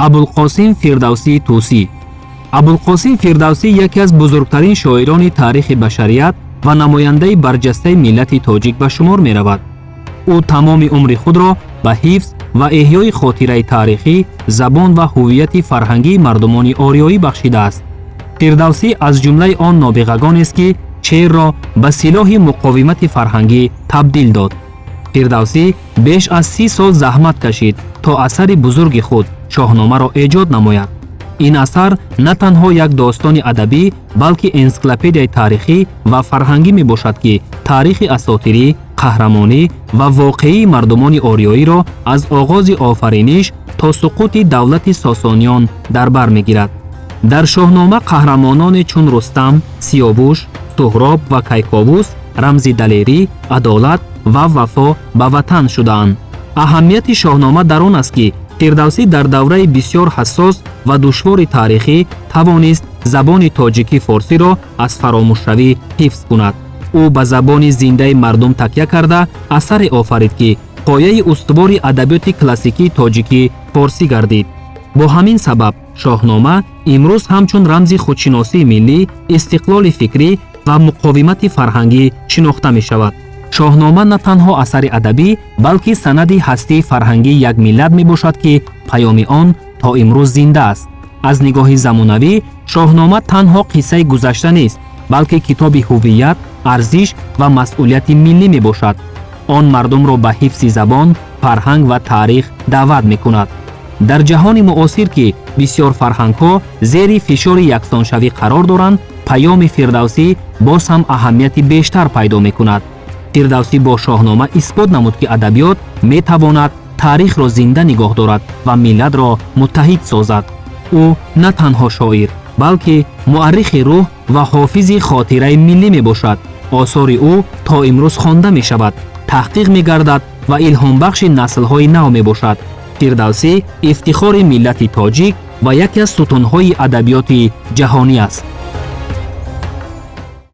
Абулқосим Фирдавсии Тӯсӣ. Абулқосим Фирдавсӣ яке аз бузургтарин шоирони таърихи башарият ва намояндаи барҷастаи миллати тоҷик ба шумор меравад. Ӯ тамоми умри худро ба ҳифз ва эҳёи хотираи таърихӣ, забон ва ҳуввияти фарҳангии мардумони ориёӣ бахшидааст. Фирдавсӣ аз ҷумлаи он нобиғагонест, ки шеърро ба силоҳи муқовимати фарҳангӣ табдил дод. Фирдавсӣ беш аз 30 сол заҳмат кашид, то асари бузурги худ, Шоҳномаро, эҷод намояд. Ин асар на танҳо як достони адабӣ, балки энсиклопедияи таърихӣ ва фарҳангӣ мебошад, ки таърихи асотирӣ, қаҳрамонӣ ва воқеии мардумони ориёиро аз оғози офариниш то суқути давлати Сосониён дар бар мегирад. Дар Шоҳнома қаҳрамононе чун Рустам, Сиёвуш, Суҳроб ва Кайковус рамзи далерӣ, адолат ва вафо ба ватан шудаанд. Аҳамияти Шоҳнома дар он аст, ки Фирдавсӣ дар давраи бисёр ҳассос ва душвори таърихӣ тавонист забони тоҷикӣ форсиро аз фаромӯшшавӣ ҳифз кунад. Ӯ ба забони зиндаи мардум такя карда, асаре офарид, ки пояи устувори адабиёти классикии тоҷикӣ форсӣ гардид. Бо ҳамин сабаб Шоҳнома имрӯз ҳамчун рамзи худшиносии миллӣ, истиқлоли фикрӣ ва муқовимати фарҳангӣ шинохта мешавад. Шоҳнома на танҳо асари адабӣ, балки санади ҳастии фарҳангии як миллат мебошад, ки паёми он то имрӯз зинда аст. Аз нигоҳи замонавӣ, Шоҳнома танҳо қиссаи гузашта нест, балки китоби ҳуввият, арзиш ва масъулияти миллӣ мебошад. Он мардумро ба ҳифзи забон, фарҳанг ва таърих даъват мекунад. Дар ҷаҳони муосир, ки бисёр фарҳангҳо зери фишори яксоншавӣ қарор доранд, паёми Фирдавсӣ боз ҳам аҳамияти бештар пайдо мекунад. Фирдавсӣ бо Шоҳнома исбот намуд, ки адабиёт метавонад таърихро зинда нигоҳ дорад ва миллатро муттаҳид созад. Ӯ на танҳо шоир, балки муаррихи рӯҳ ва ҳофизи хотираи миллӣ мебошад. Осори ӯ то имрӯз хонда мешавад, таҳқиқ мегардад ва илҳомбахши наслҳои нав мебошад. Фирдавсӣ ифтихори миллати тоҷик ва яке аз сутунҳои адабиёти ҷаҳонӣ аст.